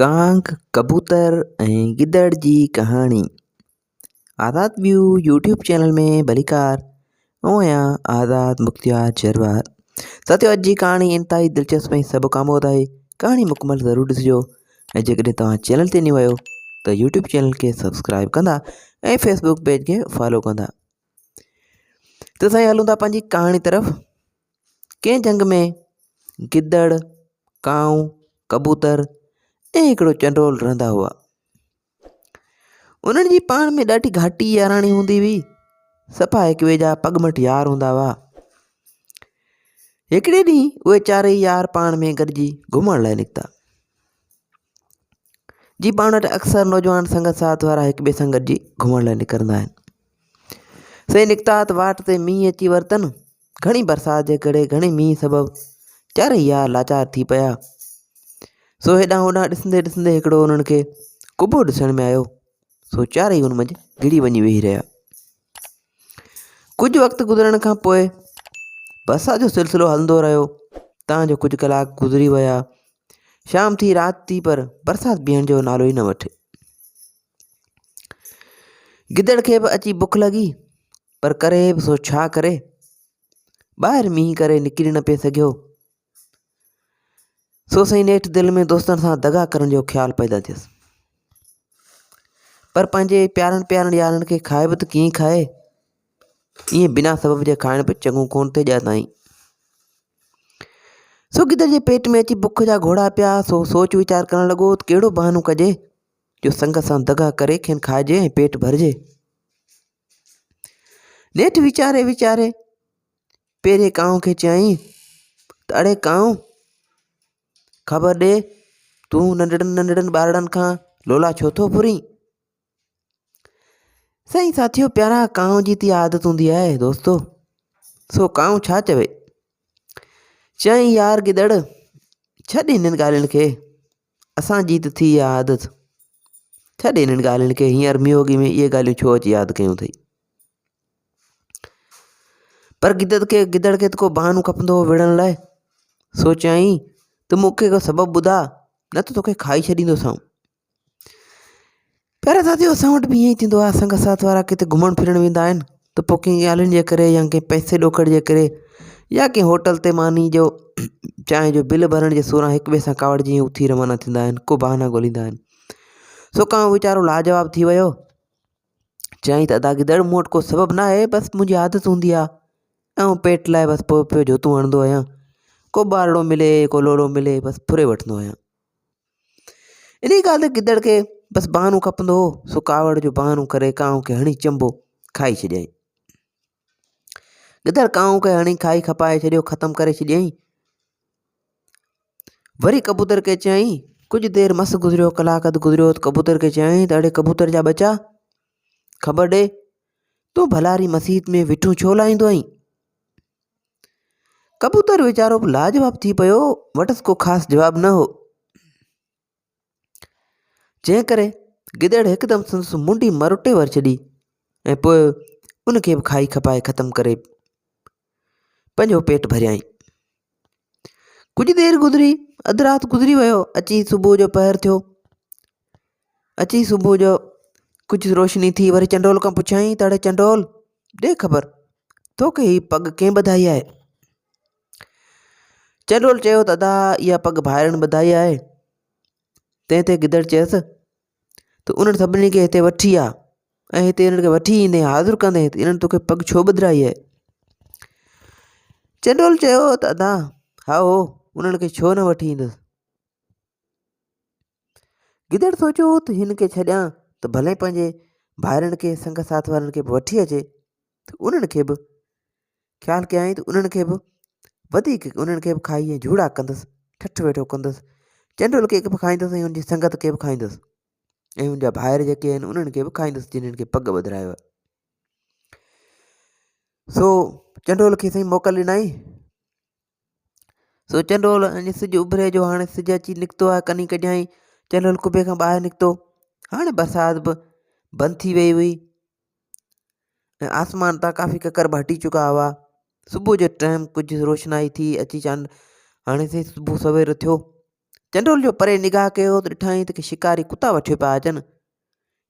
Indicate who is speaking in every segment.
Speaker 1: Kong, ڪبوتر ۽ گدڙ جي ڪهاڻي آزاد ويو يوٽيوب چينل ۾ ڀليڪار آئون آهيان آزاد مختيار جروار ساٿيو اڄ جي ڪهاڻي انتهائي دلچسپ ۽ سبق آموز آهي ڪهاڻي مڪمل ضرور ڏسجو ۽ جيڪڏهن توهان چينل تي نيو آهيو ته يوٽيوب چينل کي سبسڪرائب ڪندا ۽ فيسبوڪ پيج کي فالو ڪندا ته سائين هلون ٿا پنهنجي ڪهاڻي طرف ڪنهن جهنگ ۾ گدڙ، ڪانء، ڪبوتر ۽ هڪڙو چنڊول رهندا هئا. انهن جي پاڻ ۾ ڏاڍي گهاٽي ياراڻي هوندي هئي. صفا هڪ ٻئي جا پڳمٽ يار هوندا هئا. هڪڙي ڏينهن اهي چارئي يار پاڻ ۾ گڏجي گهمڻ لاء نڪتا. جي پاڻ وٽ اڪثر نوجوان سنگت ساٿ وارا هڪ ٻئي سان گڏجي گهمڻ لاء نڪرندا آهن. سي نڪتا ته واٽ تي مينهن اچي ورتن. گهڻي برسات جي ڪري گهڻي مينهن سبب چارئي يار لاچار ٿي پيا. سو هيڏانهن هوڏانهن ڏسندي ڏسندي هڪڙو انهن کي قبو ڏسڻ ۾ آيو. سو چارئي ان منجهه گهڙي وڃي ويهي رهيا. ڪجهه وقت گذرڻ کان پوء برسات جو سلسلو هلندو رهيو تان جو ڪجهه ڪلاڪ گذري ويا شام ٿي رات ٿي پر برسات بيهڻ جو نالو ئي نه وٺي گدڙ کي به اچي بک لڳي پر ڪري به سو ڇا ڪري ٻاهر مينهن ڪري نڪري نه پئي سگهيو سو سائين نيٺ دل ۾ دوستن سان دغا ڪرڻ جو خيال پيدا ٿيس پر پنهنجي پيارن پيارن يارن کي کائي به ته ڪيئن کائي ائين بنا سبب جي کائڻ به چڱو ڪونه ٿئي ڄاتائين سو گدڙ جي پيٽ ۾ اچي بک جا گهوڙا پيا سو سوچ ويچار ڪرڻ لڳو ته ڪهڙو بهانو ڪجي جو سنگ سان دغا ڪري کين کائجي ۽ پيٽ ڀرجي نيٺ ويچاري ويچاري پهرين ڪانء کي چيائين ته اڙي ڪانء! خبر ڏي تون ننڍڙن ننڍڙن ٻارڙن کان لولا ڇو ٿو ڦرين؟ سائين ساٿيو پيارا ڪانء جي ته عادت هوندي آهي دوستو سو ڪانء ڇا چوي؟ چيائين يار گدڙ ڇڏ هنن ڳالهين کي اسان جي ته ٿي آهي عادت ڇڏ هنن ڳالهين کي هينئر مينهوڳي ۾ اهي ڳالهيون ڇو اچي ياد ڪيون اٿئي پر گدڙ کي گدڙ کي ته ڪو بهانو کپندو هو وڙهڻ لاء سو چيائين ته مون کي ڪو سبب ٻڌاء نه ته توکي کائي ڇڏيندوسانو پيارا ساٿيو اسان وٽ به ائين ئي ٿيندو آهي سنگت ساٿ وارا ڪٿي گهمڻ ڦرڻ ويندا آهن ته پوء ڪنهن ڳالهين جي ڪري يا ڪنهن پئسي ڏوڪڙ جي ڪري يا ڪنهن هوٽل تي ماني جو چانهه جو بل ڀرڻ جي سوران هڪ ٻئي سان ڪاوڙجي اٿي روانا ٿيندا آهن ڪو بهانا ڳوليندا آهن سو ڪانء ويچارو لاجواب ٿي ويو چيائين ته ادا گدڙ مون وٽ ڪو سبب نه آهي بس منهنجي عادت هوندي آهي ۽ پيٽ لاء بس پوء پيو جوتون هڻندو آهيان ڪو ٻارڙو ملي ڪو لولو ملي بس ڦري وٺندو آهيان انهي ڳالهه تي گدڙ کي بس بهانو کپندو هو سو ڪاوڙ جو بهانو ڪري ڪانء کي هڻي چنبو کائي ڇڏيائين گدڙ ڪانء کي هڻي کائي کپائي ڇڏيو ختم ڪري ڇڏيائين وري ڪبوتر کي چيائين، ڪجهه دير مس گذريو ڪلاڪ اڌ گذريو ته ڪبوتر کي چيائين ته اڙي ڪبوتر جا ٻچا خبر ڏي تون ڀلاري مسيت ۾ وٺون ڇو لاهيندو آهين؟ ڪبوتر ويچارو به لاجواب ٿي پيو وٽس ڪو خاص جواب نه هو جنهن ڪري گدڙ هڪدم سندس منڍي مروٽي ور ڇڏي ۽ پوء ان کي به کائي کپائي ختم ڪري پنهنجو پيٽ ڀريائين. ڪجهه دير گذري، اڌ رات گذري ويو، اچي صبح جو پهر ٿيو. اچي صبح جو ڪجهه روشني ٿي وري چنڊول کان پڇيائين ته اڙي چنڊول ڏي خبر توکي هي پڳ ڪنهن ٻڌائي آهي؟ چنڊول چيو ته ادا اها پڳ ڀائرن ٻڌائي آهي. تنهن تي گدڙ چيس ته انهن سڀني کي هتي وٺي آ ۽ هتي انهن کي وٺي ايندين حاضر ڪندين ته انهن توکي پڳ ڇو ٻڌرائي آهي چنڊول چيو ته ادا هائو انهن کي ڇو نه وٺي ايندس گدڙ سوچيو ته هن کي ڇڏيان ته ڀلي پنهنجي ڀائرن کي سنگ ساٿ وارن کي به وٺي اچي ته انهن کي به خيال ڪيائين ته انهن کي به وڌيڪ انهن کي به کائي ۽ جهوڙا ڪندس، ٺٺ ويٺو ڪندس، چنڊول کي به کائيندس ۽ ان جي سنگت کي به کائيندس ۽ ان جا ڀائر جيڪي آهن انهن کي به کائيندس جن هن کي پڳ ٻڌرايو آهي. سو چنڊول کي سائين موڪل ڏنائين. سو چنڊول اڃا سج اڀري جو هاڻي سج اچي نڪتو آهي ڪني ڪڍيائين چنڊول قبي کان ٻاهر نڪتو هاڻي برسات به بند ٿي وئي هئي ۽ آسمان تان ڪافي ڪڪر به هٽي چڪا هئا صبح جو ٽائيم ڪجهه روشنائي ٿي اچي چانڊ هاڻي سائين صبح سوير ٿيو چنڊول جو پري نگاهه ڪيو ته ڏٺائين ته ڪي شڪاري ڪتا وٺيو پيا اچن.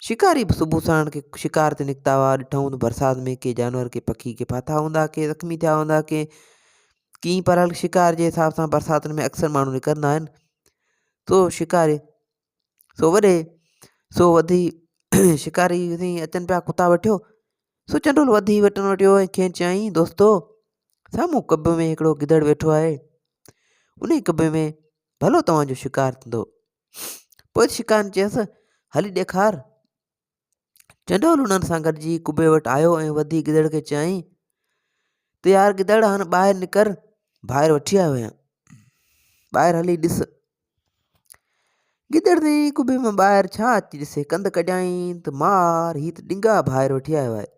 Speaker 1: شڪاري به صبح ساڻ ڪي شڪار تي نڪتا هئا. ڏٺائون ته برسات ۾ ڪي جانور ڪي پکي ڪي ڦاٿا هوندا، ڪي زخمي ٿيا هوندا، ڪي ڪيئن پر شڪار جي حساب سان برساتن ۾ اڪثر ماڻهو نڪرندا آهن. سو شڪاري سو وڏي سو وڌي شڪاري اچن پيا ڪتا وٺيو. سو چنڊول وڌي وٽن وٽ ويو ۽ کين چيائين، دوستو! سامهون قبي ۾ هڪڙو گدڙ ويٺو آهي. انهيء قبي ۾ ڀلو توهان جو شڪار ٿيندو. پوء شڪارين چيس، هلي ڏيکار. چنڊول انهن سان گڏجي قبي وٽ آيو ۽ وڌي گدڙ کي چيائين ته يار گدڙ هاڻ ٻاهر نڪر، ڀائر وٺي آيو آهيان. ٻاهر هلي ڏس. گدڙ سائين قبي مان ٻاهر ڇا اچي ڏسي، ڪنڌ ڪڍيائين ته مار هي ته ڏنگا ڀائر وٺي آيو آهي.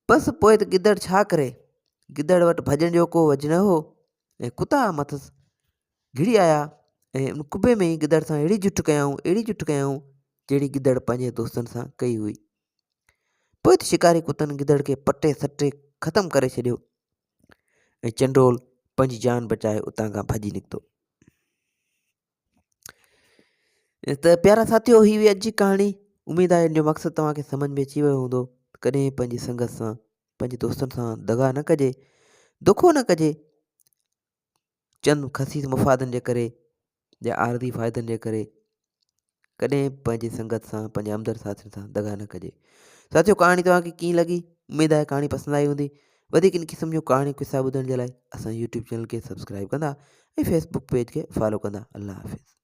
Speaker 1: بس پوء ته گدڙ ڇا ڪري، گدڙ وٽ ڀڄڻ جو ڪو وجهه نه هو ۽ ڪتا مٿس گهڙي آيا ۽ ان قبي ۾ ئي گدڙ سان اهڙي جٺ ڪيائون، اهڙي جٺ ڪيائون جهڙي گدڙ پنهنجي دوستن سان ڪئي هئي. پوء ته شڪاري ڪتن گدڙ کي پٽي سٽي ختم ڪري ڇڏيو. ۽ چنڊول پنهنجي جان بچائي اتان کان ڀڄي نڪتو. ته پيارا ساٿيو هي هئي اڄ جي ڪهاڻي اميد آهي ان جو مقصد توهان کي سمجھ ۾ اچي ويو هوندو ڪڏهن پنهنجي سنگت سان پنهنجي دوستن سان دغا نه ڪجي دوکو نه ڪجي چند خسيس مفادن جي ڪري يا عارضي فائدن جي ڪري ڪڏهن به پنهنجي سنگت سان پنهنجي همدرد ساٿين سان دغا نه ڪجي. ساٿيو ڪهاڻي توهان کي ڪيئن لڳي اميد آهي ڪهاڻي پسند آئي هوندي وڌيڪ ان قسم جون ڪهاڻيون قصا ٻڌڻ جي لاء اسان يوٽيوب چينل کي سبسڪرائب ڪندا ۽ فيسبوڪ پيج کي فالو ڪندا الله حافظ.